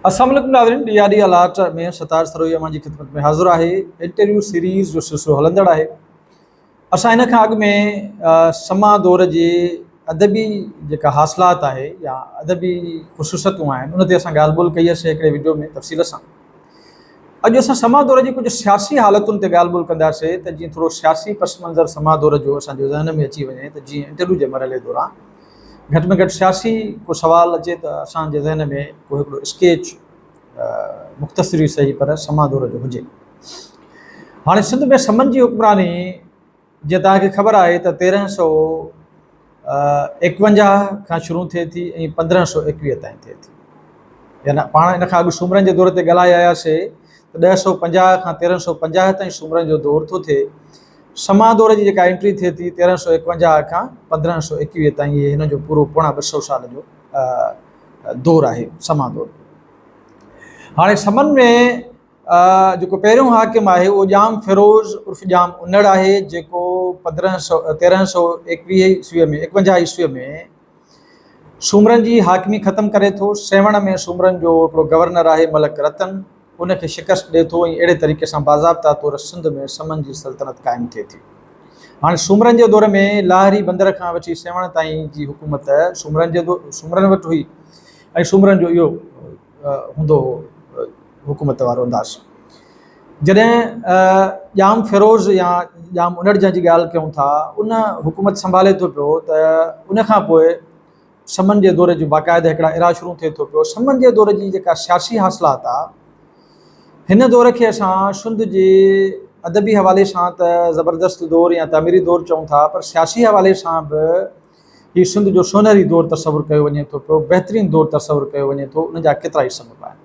السلام عليڪم ناظرين ڊي آر ڊي الاٽ ۾ ستار سروهي اوهان جي خدمت ۾ حاضر آهي انٽرويو سيريز جو سلسلو هلندڙ آهي اسان هن کان اڳ ۾ سما دور جي ادبي جيڪا حاصلات آهي يا ادبي خصوصيتون آهن ان تي اسان ڳالهه ٻولهه ڪئي هئي هڪڙي وڊيو ۾ تفصيل سان اڄ اسان سما دور جي ڪجهه سياسي حالتن تي ڳالهه ٻولهه ڪنداسين ته جيئن ٿورو سياسي پس منظر سما دور جو اسان جو ذهن ۾ اچي وڃي ته جيئن انٽرويو جي مرحلي دوران گهٽ ۾ گهٽ سياسي ڪو سوال اچي ته اسان جي ذهن ۾ ڪو هڪڙو اسڪيچ مختصر ئي صحيح پر سما دور جو هجي. هاڻي سنڌ ۾ سمن جي حڪمراني جيئن توهان کي خبر آهي ته 1351 کان شروع ٿئي ٿي ۽ 1521 تائين ٿئي ٿي. يعني پاڻ ان کان اڳ سومرن جي دور تي ڳالهائي آياسي ته 1050 کان 1350 تائين سومرن جو دور ٿو ٿئي. سما دور جي جيڪا انٽري ٿئي ٿي 1351 کان 1521 تائين هي هن جو پورو پوڻا 200 سال جو دور آهي سما دور. هاڻي سمن ۾ جيڪو پهريون حاڪم آهي اهو ڄام فيروز عرف ڄام انڙ آهي جيڪو 1321 عيسويء ۾ 51 عيسويء ۾ سومرن جي حاڪمي ختم ڪري ٿو. سيوهڻ ۾ سومرن جو هڪڙو گورنر آهي ملڪ رتن ان کي شڪست ڏئي ٿو ۽ اهڙي طريقي سان باضابطا طور سنڌ ۾ سمن جي سلطنت قائم ٿئي ٿي. هاڻي سومرن جي دور ۾ لاهري بندر کان وٺي سيوهڻ تائين جي حڪومت سومرن جي سومرن وٽ هئي ۽ سومرن جو اهو هوندو هو حڪومت وارو انداز. جڏهن ڄام فيروز يا ڄام انڙ جنهن جي ڳالهه ڪيون ٿا ان حڪومت سنڀالي ٿو پيو ته ان کان پوء سمن جي دور جون باقاعده هڪڙا ايرا شروع ٿئي ٿو پيو. سمن جي دور جي جيڪا سياسي حاصلات آ هن دور کي اسان سنڌ جي ادبي حوالي سان ته زبردست دور يا تعميري دور چئون ٿا پر سياسي حوالي سان به هي سنڌ جو سونهري دور تصور ڪيو وڃي ٿو پيو، بهترين دور تصور ڪيو وڃي ٿو، ان جا ڪيترائي سبب آهن.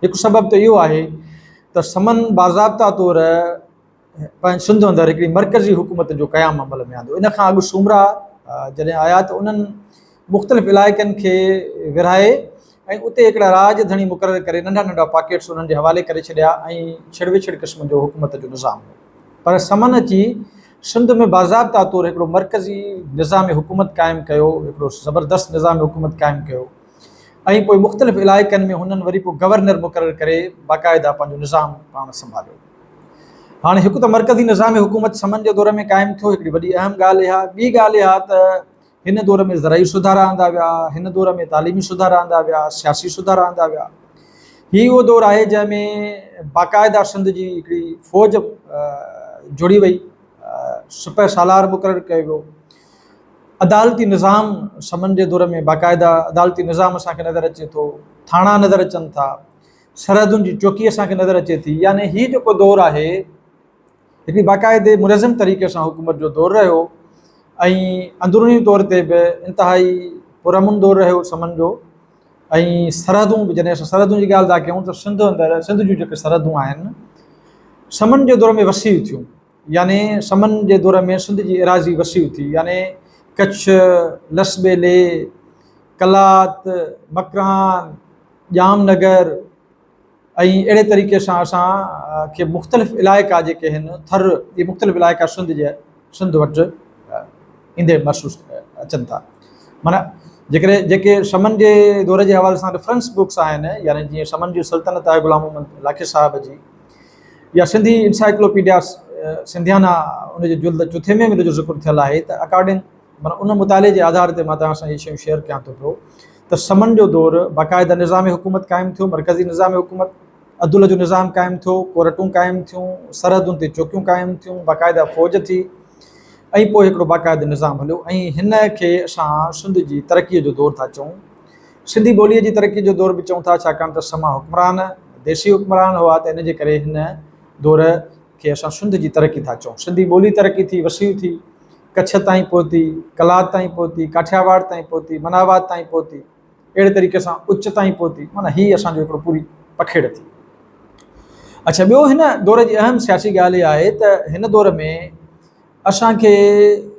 هڪ سبب ته اهو آهي ته سمن باضابطا طور پنهنجي سنڌ اندر هڪڙي مرڪزي حڪومت جو قيام عمل ۾ آندو. ان کان اڳ سومرا جڏهن آيا ته انهن مختلف علائقن کي ورهائي ۽ اتي هڪڙا راڄ ڌڻي مقرر ڪري ننڍا ننڍا پاڪيٽس انهن جي حوالي ڪري ڇڏيا ۽ ڇڙ وڇڙ قسم جو حڪومت جو نظام هو. پر سمن اچي سنڌ ۾ باضابطا طور هڪڙو مرڪزي نظام حڪومت قائم ڪيو، هڪڙو زبردست نظام حڪومت قائم ڪيو ۽ پوء مختلف علائقن ۾ هنن وري پوء گورنر مقرر ڪري باقاعده پنهنجو نظام پاڻ سنڀاليو. هاڻي هڪ ته مرڪزي نظام حڪومت سمن جي دور ۾ قائم ٿيو، هڪڙي وڏي اهم ڳالهه اها، ٻي ڳالهه اها ته هن دور ۾ زرعي سڌارا آندا ويا، هن دور ۾ تعليمي سڌارا آندا ويا، سياسي سڌارا آندا ويا. هي اهو دور آهي جنهن ۾ باقاعده سنڌ جي هڪڙي فوج جوڙي وئي، سپهه سالار مقرر ڪيو ويو. عدالتي نظام سمن جي دور ۾ باقاعده عدالتي نظام اسان کي نظر اچي ٿو، ٿاڻا نظر اچن ٿا، سرحدن جي چوڪي اسان کي نظر اچي ٿي. يعني هي جيڪو دور آهي هڪڙي باقاعدي منظم طريقي سان حڪومت جو دور رهيو ۽ اندروني طور تي به انتهائي پرامن دور رهيو سمن جو ۽ سرحدون به جڏهن اسان سرحدن جي ڳالهه ٿا ڪيون ته سنڌ اندر سنڌ جون جيڪي سرحدون آهن سمن جي دور ۾ وسيع ٿيون يعني سمن جي دور ۾ سنڌ جي ايراضي وسيع ٿي يعني ڪڇ، لسٻيلي، قلات، مڪران، ڄام نگر ۽ اهڙي طريقي سان اسان کي مختلف علائقا جيڪي آهن ٿر اهي مختلف علائقا سنڌ جي سنڌ وٽ ايندي محسوس اچن ٿا معنيٰ جيڪڏهن جيڪي سمن جي دور جي حوالي سان ريفرنس بڪس آهن يعني جيئن سمن جي سلطنت آهي غلام محمد لاکي صاحب جي يا سنڌي انسائيڪلوپيڊيا سنڌيانا ان جي جلد چوٿين ۾ به ان جو ذڪر ٿيل آهي ته اڪارڊنگ معنيٰ ان مطالعي جي آڌار تي مان توهان سان اهي شيون شيئر ڪيان ٿو پيو ته سمن جو دور باقاعده نظام حڪومت قائم ٿيو، مرڪزي نظام حڪومت، عدل جو نظام قائم ٿيو، ڪورٽون قائم ٿيون، سرحدن تي چوڪيون قائم ٿيون، باقاعده فوج ٿي ۽ پوء هڪڙو باقاعده نظام هليو ۽ هن کي اسان سنڌ جي ترقيء جو دور ٿا چئون. سنڌي ٻوليء جي ترقيء جو دور به چئون ٿا ڇاڪاڻ ته سما حڪمران ديسي حڪمران هئا ته ان جي ڪري هن دور کي اسان سنڌ جي ترقي ٿا چئون. سنڌي ٻولي ترقي ٿي، وسيع ٿي. ڪڇ تائين پهتي، قلات تائين پهتي، ڪاٺياواڙ تائين پهتي، مناواد تائين پهتي، اهڙي طريقي سان اچ تائين پهتي، معنيٰ هي اسان جو هڪڙو پوري پکيڙ ٿي. اڇا ٻيو هن دور جي اهم سياسي ڳالهه اها آهي ته هن دور ۾ اسان کي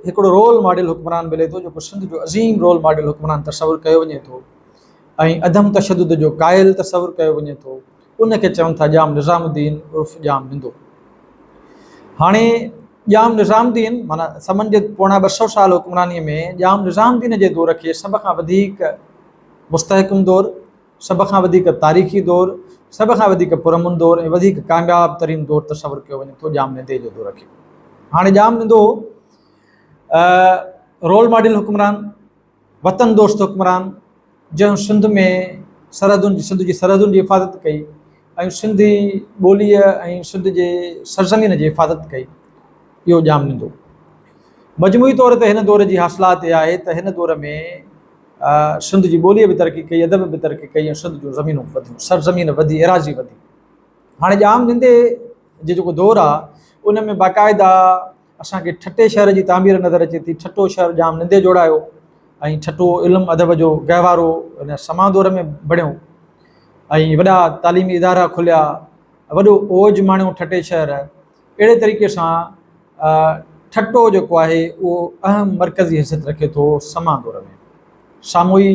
هڪڙو رول ماڊل حڪمران ملي ٿو جيڪو سنڌ جو عظيم رول ماڊل حڪمران تصور ڪيو وڃي ٿو ۽ عدم تشدد جو قائل تصور ڪيو وڃي ٿو ان کي چون ٿا ڄام نظام الدين عرف ڄام نندو. هاڻي ڄام نظام الدين معنيٰ سمن جي پوڻا 200 سال حڪمرانيء ۾ ڄام نظام الدين جي دور کي سڀ کان وڌيڪ مستحڪم دور، سڀ کان وڌيڪ تاريخي دور، سڀ کان وڌيڪ پرامن دور ۽ وڌيڪ ڪامياب ترين دور تصور ڪيو وڃي ٿو ڄام نندي جي دور کي. هاڻي ڄام نندو رول ماڊل حڪمران، وطن دوست حڪمران جنهن سنڌ ۾ سرحدن جي سنڌ جي سرحدن جي حفاظت ڪئي ۽ سنڌي ٻوليء ۽ سنڌ جي سرزمين جي حفاظت ڪئي اهو ڄام نندو. مجموعي طور تي هن دور جي حاصلات اها آهي ته هن دور ۾ سنڌ جي ٻوليء به ترقي ڪئي، ادب به ترقي ڪئي ۽ سنڌ جون زمينون وڌيون، سرزمين وڌي، ايراضي وڌي. هاڻي ڄام نندي جي جيڪو دور آ ان ۾ باقاعده اسان کي ٺٽي شهر جي تعمير نظر اچي ٿي. ٺٽو شهر ڄام نندي جوڙايو ۽ ٺٽو علم ادب جو گهوارو ان سما دور ۾ بڻيو ۽ وڏا تعليمي ادارا کليا، وڏو اوج ماڻيو ٺٽي شهر. اهڙي طريقي سان ٺٽو جيڪو آهي اهو اهم مرڪزي حيثيت رکي ٿو سما دور ۾. ساموئي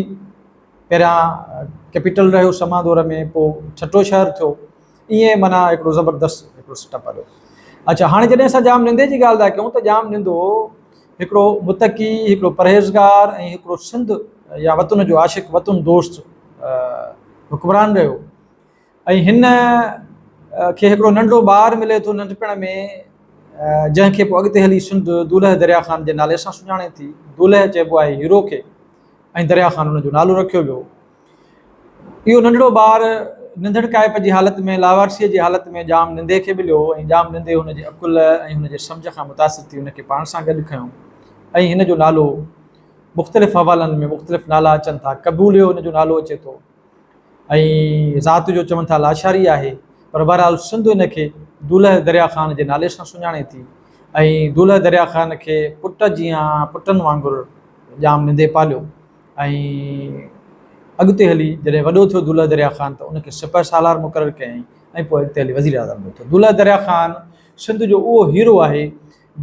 پهريان ڪيپيٽل رهيو سما دور ۾ پوء ٺٽو شهر ٿيو. ائين معنيٰ هڪڙو زبردست هڪڙو سيٽ اپ هليو. اڇا هاڻي جڏهن اسان ڄام نندي جي ڳالهه ٿا ڪيون ته ڄام نندو هڪڙو متقي، هڪڙو پرهيزگار ۽ هڪڙو سنڌ يا وطن جو عاشق، وطن دوست حڪمران رهيو. ۽ هن کي هڪڙو ننڍڙو ٻار ملي ٿو ننڍپڻ ۾ جنهن کي پوء اڳتي هلي سنڌ دولهه دريا خان جي نالي سان سڃاڻي ٿي. دولهه چئبو آهي هيرو کي ۽ دريا خان ان جو نالو رکيو ويو. اهو ننڍڙو ٻار ننڌڻڪائپ جي حالت ۾ لاوارثيء جي حالت ۾ ڄام نندي کي مليو ۽ ڄام نندي هن جي عقل ۽ هن جي سمجهه کان متاثر ٿي هن کي پاڻ سان گڏ کنيو ۽ هن جو نالو مختلف حوالن ۾ مختلف نالا اچن ٿا. قبوليو هن جو نالو اچي ٿو. ۽ ذات جو چون ٿا لاشاري آهي پر بهرحال سنڌ ان کي دولهه دريا خان جي نالي سان سڃاڻي ٿي ۽ دولهه دريا خان کي پٽ جيان پٽن وانگر ڄام نندي پاليو ۽ اڳتي هلي جڏهن وڏو ٿيو دولهه دريا خان ته ان کي سپهه سالار مقرر ڪيائين ۽ پوء اڳتي هلي وزير اعظم به ٿيو. دولهه دريا خان سنڌ جو اهو هيرو آهي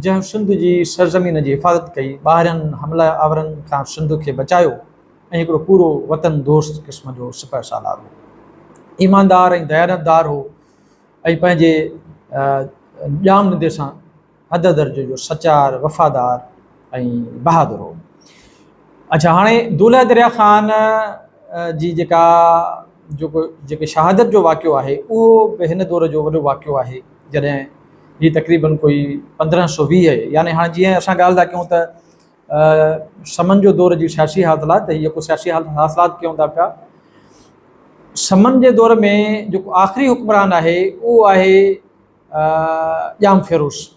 جنهن سنڌ جي سرزمين جي حفاظت ڪئي، ٻاهرين حمله آورن کان سنڌ کي بچايو. ۽ هڪڙو پورو وطن دوست قسم جو سپهه سالار هو. ايماندار ۽ ديانتدار هو ۽ پنهنجي ڄام ندي سان حد درجي جو سچار، وفادار ۽ بهادر هو. اڇا هاڻي دولهه دريا خان جي جيڪا جيڪو جيڪي شهادت جو واقعو آهي اهو به هن دور جو وڏو واقعو آهي جڏهن هي تقريبن ڪوئي 1520 يعني هاڻي جيئن اسان ڳالهه ٿا ڪيون ته سمن جو دور جي سياسي حاصلات هي جيڪو سياسي حاصلات ڪيون ٿا پيا سمن جي دور ۾ جيڪو آخري حڪمران آهي اهو آهي ڄام فيروز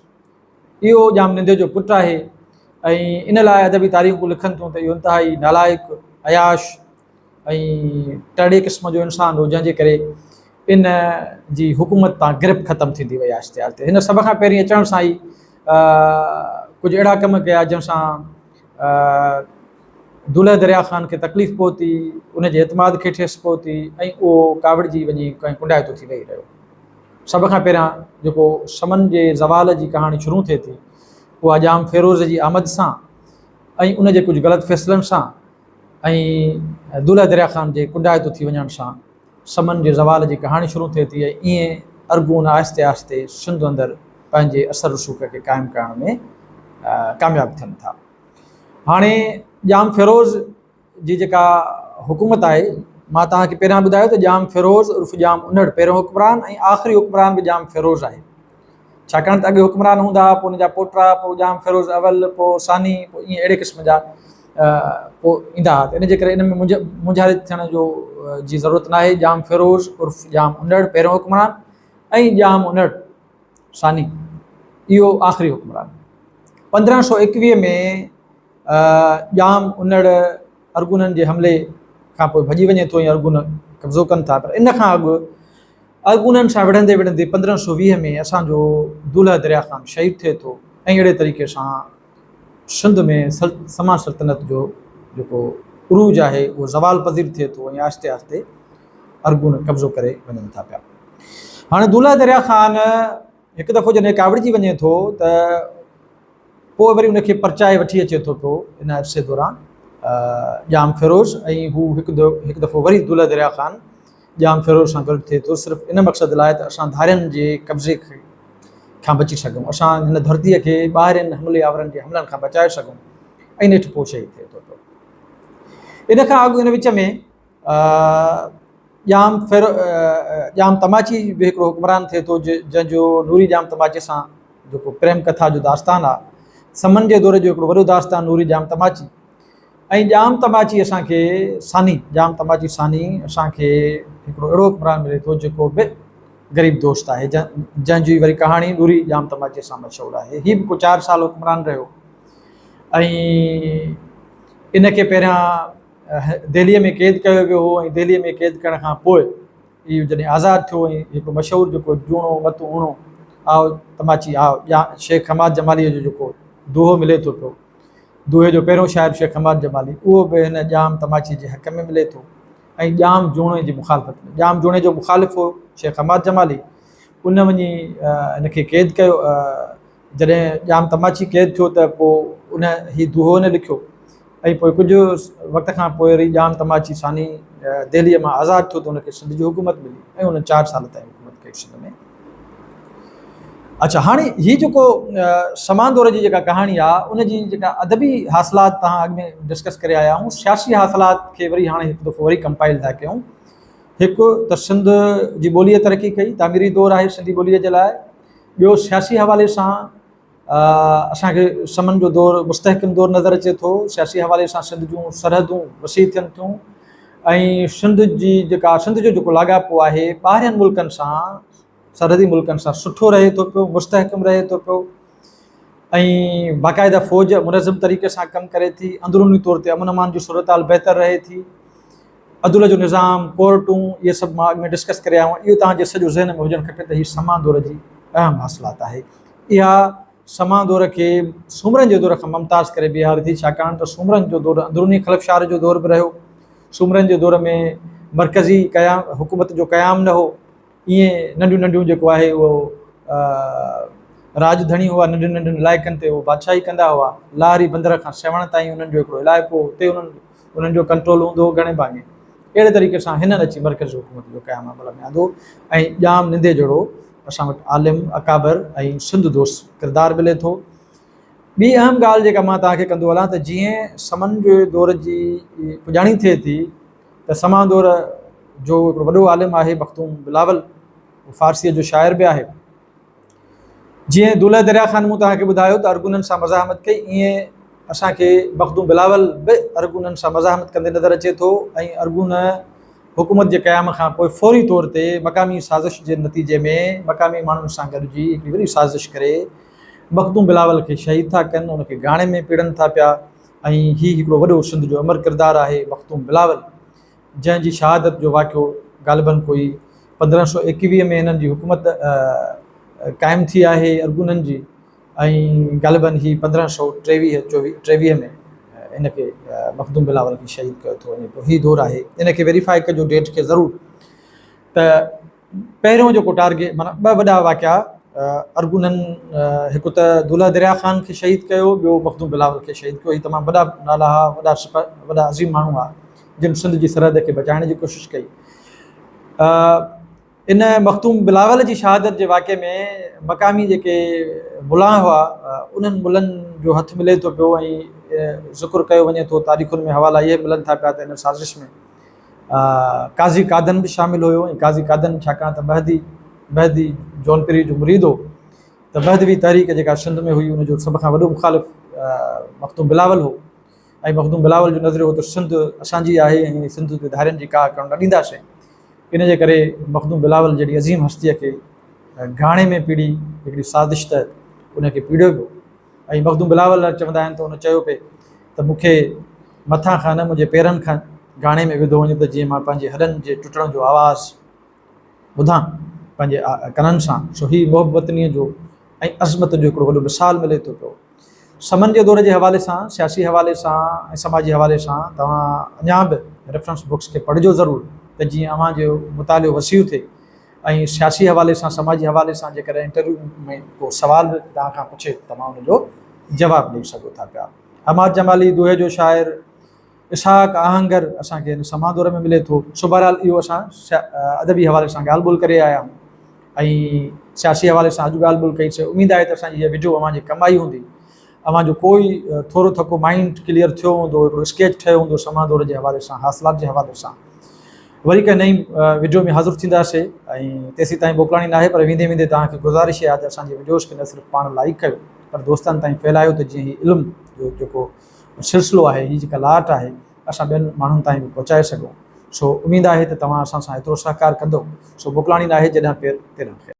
اهو ڄام نندي جو پٽ آهي ۽ ان لاء ادبي تاريخون لکن ٿيون ته اهو انتهائي نالائق عياش ۽ ٽرڙي قسم جو انسان هو جنهن جي ڪري ان جي حڪومت تان گرپ ختم ٿيندي وئي آهستي آهستي. هن سڀ کان پهرين اچڻ سان ئي ڪجهه اهڙا ڪم ڪيا جنهن سان دولهه دريا خان کي تڪليف پهتي، ان جي اعتماد کي ٺيس پهتي ۽ اهو ڪاوڙجي وڃي ڪنهن ڪنڊائتو ٿي ويهي رهيو. سڀ کان پهريان جيڪو سمن جي زوال جي ڪهاڻي شروع ٿئي ٿي اها ڄام فيروز جي آمد سان ۽ ان جي ڪجهه غلط فيصلن سان ۽ دولهه دريا خان جي ڪنڊائتو ٿي وڃڻ سان سمن جي زوال جي ڪهاڻي شروع ٿئي ٿي ۽ ائين ارغون آهستي آهستي سنڌ اندر پنهنجي اثر رسوخ کي قائم ڪرڻ ۾ ڪامياب ٿين ٿا. هاڻي ڄام فيروز جي جيڪا حڪومت آهي مان توهان کي پهريان ٻڌايو ته ڄام فيروز عرف ڄام انڙ پهريون حڪمران ۽ آخري حڪمران به ڄام فيروز آهي. ڇاڪاڻ ته اڳي حڪمران هوندا هئا، پوء ان جا پوٽا، پوء ڄام فيروز اول، پوء ثاني، پوء ائين اهڙي قسم جا پوء ايندا هئا ته ان جي ڪري ان ۾ مونجهاري ٿيڻ جو جي ضرورت ناهي. ڄام فيروز عرف ڄام انڙ پهريون حڪمران ۽ ڄام انڙ ثاني اهو آخري حڪمران. 1521 ۾ ڄام انڙ ارغونن جي حملي کان پوء ڀڄي وڃي ٿو ۽ ارغون قبضو ڪن ٿا پر ان کان اڳ ارغونن سان وڙهندي وڙهندي 1520 ۾ اسان جو دولهه دريا خان شهيد ٿئي ٿو ۽ اهڙي طريقي سان سنڌ ۾ سما سلطنت جو جيڪو عروج آهي اهو زوال پذير ٿئي ٿو ۽ آهستي آهستي ارغون قبضو ڪري وڃن ٿا پيا. هاڻي دولهه دريا خان هڪ دفعو جڏهن ڪاوڙجي وڃي ٿو ته پوء وري ان کي پرچائي وٺي اچي ٿو پيو ان عرصي دوران ڄام فيروز ۽ هو هڪ دفعو وري دولهه دريا خان ڄام فيروز سان گڏ ٿئي ٿو صرف ان مقصد لاء ته اسان ڌارين جي قبضي کان بچي سگهون، اسان هن ڌرتيء کي ٻاهرين حملي آورن جي حملن کان بچائي سگهون ۽ نيٺ پوء شهيد ٿئي ٿو پيو. ان کان اڳ ان وچ ۾ ڄام فير ڄام تماچي به هڪڙو حڪمران ٿئي ٿو جنهن جو نوري ڄام تماچي سان جيڪو پريم ڪٿا جو داستان آهي. سمن جي دور جو هڪڙو وڏو داستان نوري ڄام تماچي ۽ ڄام تماچي اسان کي ثاني ڄام تماچي ثاني اسان کي هڪڙو اهڙو حڪمران ملي ٿو جيڪو به غريب دوست آهي جنهن جي وري ڪهاڻي نوري ڄام تماچي سان مشهور آهي. هي به ڪو 4 سال حڪمران رهيو ۽ ان کي پهريان دهليء ۾ قيد ڪيو ويو هو ۽ دهليء ۾ قيد ڪرڻ کان پوء اهو جڏهن آزاد ٿيو ۽ هڪ مشهور جيڪو جوڻو مت اوڻو آء تماچي آء يا شيخ حماد جماليء جو جيڪو دوهو ملي ٿو پيو، دوهي جو پهريون شاعر شيخ حماد جمالي، اهو به هن ڄام تماچيء جي حق ۾ ملي ٿو ۽ ڄام جوڻي جي مخالفت ۾. ڄام جوڻي جو مخالف هو شيخ حماد جمالي، ان وڃي هن کي قيد ڪيو. جڏهن ڄام تماچي قيد ٿيو ته پوء ان هي دوهو نه لکيو ۽ پوء ڪجهه وقت کان پوء وري ڄام تماچي ثاني دهليء مان آزاد ٿيو ته ان کي سنڌ جي حڪومت ملي ۽ ان 4 سال تائين حڪومت ڪئي سنڌ ۾. اڇا هاڻي هي جيڪو سمان دور جي جيڪا ڪهاڻي آ ان جي جيڪا ادبي حاصلات تهان اڳ ۾ ڊسڪس ڪري آيا آهيون، سياسي حاصلات کي وري هاڻي هڪ دفعو وري ڪمپائل ٿا ڪيون. هڪ ته سنڌ جي ٻوليء ترقي ڪئي، تعميري دور آهي سنڌي ٻوليء جي لاء. ٻيو سياسي حوالي سان اسان کي سمن جو دور مستحڪم دور نظر اچي ٿو. سياسي حوالي سان سنڌ جون سرحدون وسيع ٿين ٿيون ۽ سنڌ جي جيڪا سنڌ جو جيڪو لاڳاپو آهي ٻاهرين ملڪن سان سرحدي ملڪن سان سٺو رهي ٿو پيو، مستحڪم رهي ٿو پيو ۽ باقاعده فوج منظم طريقي سان ڪم ڪري ٿي. اندروني طور تي امن امان جي صورتحال بهتر رهي ٿي. عدل جو نظام، ڪورٽون، اهي سڀ مان اڳ ۾ ڊسڪس ڪري آيو آهيان. اهو توهان جي سڄو ذهن ۾ هجڻ کپي ته هي سما دور جي اهم حاصلات آهي. اها سما دور کي سومرن جي دور کان ممتاز ڪري بيهاري ٿي، ڇاڪاڻ ته سومرن جو دور اندروني خلفشار جو دور به رهيو. سومرن جي دور ۾ مرڪزي قيام حڪومت جو قيام نه هو. ائين ننڍيون ننڍيون جيڪو آهي اهو راڄ ڌڻي هئا، ننڍين ننڍين علائقن تي اهو بادشاهي ڪندا هئا. لاهري بندر کان سيوهڻ تائين انهن جو هڪڙو علائقو هو، اتي انهن انهن جو ڪنٽرول هوندو هو گهڻي ڀاڱي. اهڙي طريقي سان هنن اچي مرڪزي حڪومت جو قيام عمل ۾ آندو ۽ ڄام نندي جهڙو اسان وٽ عالم، اڪابر ۽ سنڌ دوست ڪردار ملي ٿو. ٻي اهم ڳالهه جيڪا مان توهان کي ڪندو هلان ته جيئن سمن جي دور جي پڄاڻي ٿئي ٿي ته سمان دور جو هڪڙو وڏو عالم آهي مخدوم بلاول، فارسيء جو شاعر به آهي. جيئن دولهه دريا خان مون توهان کي ٻڌايو ته ارغونن سان مزاحمت ڪئي، ائين اسان کي مخدوم بلاول به ارغونن سان مزاحمت ڪندي نظر اچي ٿو ۽ ارغون حڪومت جي قيام کان پوء فوري طور تي مقامي سازش جي نتيجي ۾ مقامي ماڻهن سان گڏجي هڪڙي وڏي سازش ڪري مخدوم بلاول کي شهيد ٿا ڪن، ان کي گهاڻي ۾ پيڙن ٿا پيا ۽ هي هڪڙو وڏو سنڌ جو امر ڪردار آهي مخدوم بلاول. جنهن جي شهادت جو واقعو غالباً ڪوئي 1521 ۾ هنن جي حڪومت قائم ٿي آهي ارغونن جي ۽ غالباً هي 1523 24 ۾ هن کي مخدوم بلاول کي شهيد ڪيو ٿو وڃي پيو. هي دور آهي ان کي ويريفائي ڪجو ڊيٽ کي ضرور ته پهريون جيڪو ٽارگيٽ معنيٰ ٻه وڏا واقعا ارغونن هڪ ته دولهه دريا خان کي شهيد ڪيو ٻيو مخدوم بلاول کي شهيد ڪيو. هي تمام وڏا نالا هئا، وڏا سپه وڏا عظيم ماڻهو هئا جن سنڌ جي سرحد کي بچائڻ جي ڪوشش ڪئي. ان مخدوم بلاول جي شهادت جي واقعي ۾ مقامي جيڪي ملان هئا انهن ملن جو هٿ ملي ٿو پيو ۽ ذڪر ڪيو وڃي ٿو تاريخن ۾ حوالا اهي ملن ٿا پيا ته ان سازش ۾ قاضي قادن به شامل هيو ۽ قاضي قادن ڇاڪاڻ ته مهدي مهدي جونپري جو مريد هو ته مهدوي تحريڪ جيڪا سنڌ ۾ هئي ان جو سڀ کان وڏو مخالف مخدوم بلاول هو ۽ مخدوم بلاول جو نظريو هو ته سنڌ اسان جي آهي ۽ سنڌ تي ڌارين جي ڪاهه ڪرڻ نه ڏينداسين. ان جي ڪري مخدوم بلاول جهڙي عظيم هستيء کي گهاڻي ۾ پيڙي هڪڙي سازش تحت ان کي پيڙيو ويو ۽ مخدوم بلاول چوندا آهن ته ان چيو پئي ته مون کي مٿان کان نه منهنجي پيرن کان گهاڻي ۾ وڌو وڃي ته جيئن مان پنهنجي هڏن جي ٽٽڻ جو آواز ٻڌان پنهنجي ڪنن سان. سو هي محب وطنيء جو ۽ عظمت جو هڪڙو وڏو مثال ملي ٿو پيو. سمن جي دور جي حوالي سان، سياسي حوالي سان ۽ سماجي حوالي سان توهان اڃا به ريفرنس بڪس کي پڙهجو ضرور ته جيئن اوهان جو مطالعو وسيع ٿئي ۽ سياسي حوالي سان سماجي حوالي سان جيڪڏهن انٽرويو ۾ ڪو سوال به توهان کان پڇي ته توهان ان جو جواب ڏئي سگهو ٿا پيا. حماد جمالي دوهي جو شاعر اسحاق آهنگر اسان کي هن سما دور ۾ ملي ٿو. سو بهرحال اهو اسان ادبي حوالي سان ڳالهه ٻولهه ڪري آيا آهيون ۽ سياسي حوالي سان اڄ ڳالهه ٻولهه ڪئي سي. اميد آهي ته اسان جي هيء وڊيو اوهان جي ڪم آئي هوندي. اوهان جو ڪوئي ٿورو ٿڪو مائنڊ ڪليئر ٿيو هوندو، هڪڙو اسڪيچ ٺهيو هوندو سما دور جي حوالي سان، حاصلات جي حوالي سان. وري ڪنهن نئين وڊيو ۾ حاضر ٿينداسي ۽ تيسين تائين موڪلاڻي ناهي پر ويندي ويندي توهان کي گذارش آهي ته اسان جي وڊيوز کي نه صرف پاڻ لائيڪ ڪيو پر دوستن تائين ڦهلايو ته جيئن هي علم جو جيڪو سلسلو آهي هي جيڪا لاٽ آهي اسان ٻين ماڻهن تائين به پهچائي سگهون. سو اميد آهي ته توهان اسان سان ايترو سهڪار ڪندو. سو موڪلاڻي ناهي جڏهن پير تيڏانهن خير.